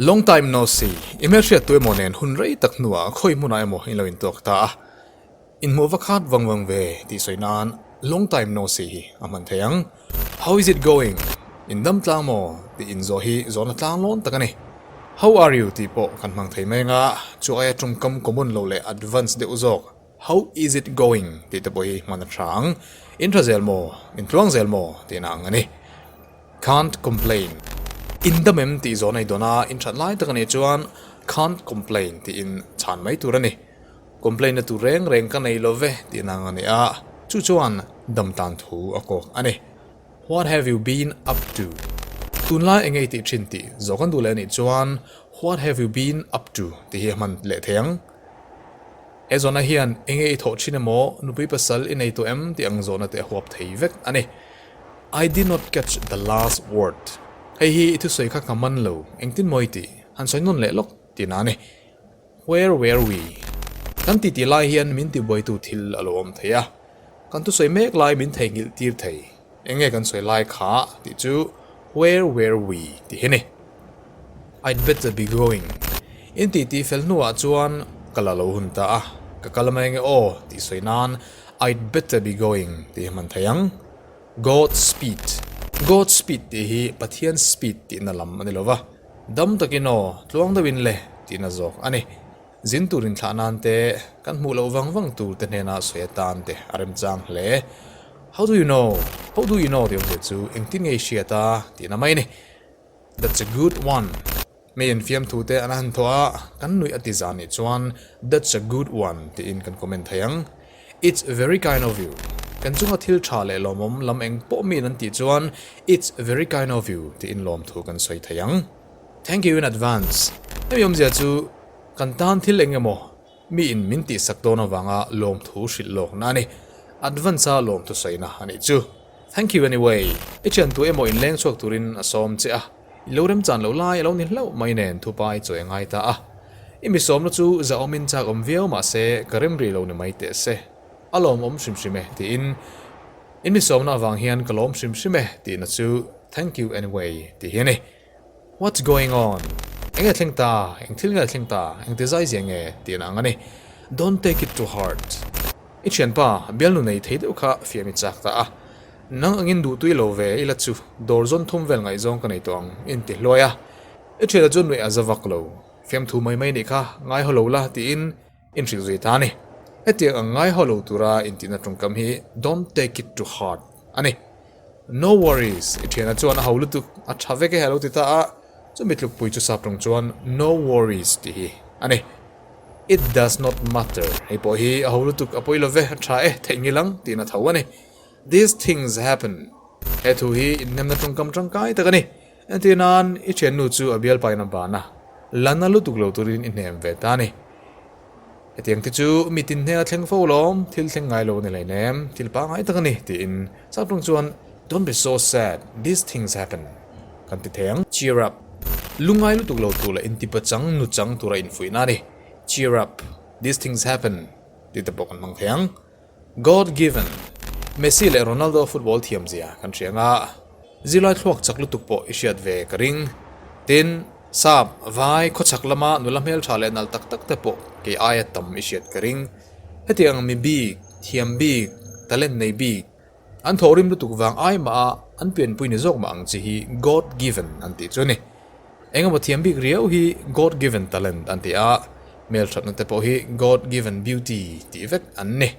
Long time no see, i hmelhriat tu emaw nen hun rei tak hnuah khawi hmunah emaw in lo intuak ta a, inhmuh va khat vang vang ve tih sawi nan long time no see hi a hman thei ang. How is it going? In dam tlang maw? tih inzawh hi zawhna tlang lawn tak a ni. How are you? tih pawh kan hmang thei mai anga, chu aia tawngkam common lo leh advance deuh zawk How is it going? tih te pawh hi hman a tha ang. In tha zel maw? In tluang zel maw? tihna ang a ni. Can't complain. In dam em tih zawhna i dawn a, in that lai tak a nih chuan can't complain tiin chhan mai tur a ni. Complain na tur reng reng ka nei lo ve tihna ang a ni a, chu chuan dam tan thu a kawk a ni. What have you been up to? Tunlai eng nge i tih thin tih zawh kan duh leh a nih chuan what have you been up to tih hi a hman leh thei ang. He zawhna hian eng nge i thawh thin emaw, nupui pasal i nei tawh em tih ang zawhna te a huap thei vek a ni. I did not catch the last word. Hei hi i thusawi kha ka man lo, engtin maw i tih? Han sawi nawn leh lawk tihna a ni. Where were we? Kan titi lai hian min tibuaitu thil a lo awm thei a, kan thusawi mek lai min theihnghilh tir thei. Eng nge kan sawi lai kha tih chu Where were we? tih hi a ni. I'd better be going. In titi fel hnuah chuan ka la lo hun ta a, ka kal mai ange aw tih sawi nan I'd better be going tih hi hman thei ang. God speed. God speed tih hi Pathian speed tihna lam a ni lo va, dam takin aw, tluang deuhin le tihna zawk a ni. Zin tur inthlah nan te, kan hmuh loh vang vang tur te hnena sawi atan te a remchang hle. How do you know? How do you know tih awmzia chu engtin nge i hriat a tihna mai a ni. That's a good one. Mi infiamthu te an han thawh a, kan nuih a ti zan nih chuan That's a good one tiin kan comment thei ang. It's very kind of you. Kan chunga thil tha leh lawmawm lam eng pawh miin an tih chuan It's very kind of you tiin lawmthu kan sawi thei ang. Thank you in advance. Hemi awmzia chu kan tan thil eng emaw miin min tihsak dawn avanga lawmthu hrilh lawkna a ni. Advance-a lawmthu sawina a nih chu. Thank you anyway. I thiantu emaw inleng chhuak turin a sawm che a. I lo remchan loh lai a lo ni hlauh mai nen thupa i chawi a ngai ta a. I mi sawmna chu zahawmin chak awm viau mah se ka rem rih lo ni mai teh se. A lawmawm hrim hrim e tiin I mi sawmna avang hian ka lawm hrim hrim e tihna chu thank you anyway tih hi a ni. What's going on? Eng nge thleng ta? Eng thil nge thleng ta? Eng ti zai zia nge? tihna ang a ni. Don't take it to heart. I thianpa bialnu nei thei deuh kha fiam i chak ta a. Nang angin duhtui lo ve ila chu dawr zawn thum vel ngaihzawng ka nei tawh ang inti hluai a. I thiana chu nuih a za vak lo. Fiamthu mai mai nih kha ngai haw lo la tiin inhrilh zui ta a ni. Hetiang ang ngai haw lo tura intihna tawngkam hi don't take it to heart a ni. No worries, i thiana chuan a ho lutuk a tha vek e a lo ti ta a, chumi tlukpui chu sap tawng chuan no worries tih hi a ni. It does not matter, hei pawh hi a ho lutuk a pawi lo ve, a tha e, theihnghilh ang tiin a tho a ni. These things happen. He thu hi inhnemna tawngkam tangkai tak a ni. Entir nan, i thiannu chu a bialpain a ban a, la na lutuk lo turin i hnem ve ta a ni. Hetiang te chu mi tin hnena thleng fo lawm, thil thleng ngai lo a ni hleinem, thil pangngai tak a ni, tiin Saptawng chuan Don't be so sad, these things happen kan ti thei ang. Cheer up. Lungngai lutuk lo tur leh intipachang nuchang tura infuihna a ni. Cheer up, these things happen tih te pawh kan hmang thei ang. God given, Messi leh Ronaldo football thiam zia kan hria anga, zirlai thluak chak lutuk pawh i hriat ve ka ring. Tin, sap, vai, khawchhak lama nula hmeltha leh nalh tak tak te pawh kei aia tam i hriat ka ring. Hetiang mi bik, thiam bik, talent nei bik, an thawhrim lutuk vang ai mah a an pianpui ni zawk mah ang chi hi God given an tih chu a ni. Engemaw thiam bik riau hi God given talent an ti a, hmelthatna te pawh hi God given beauty tih vek an ni.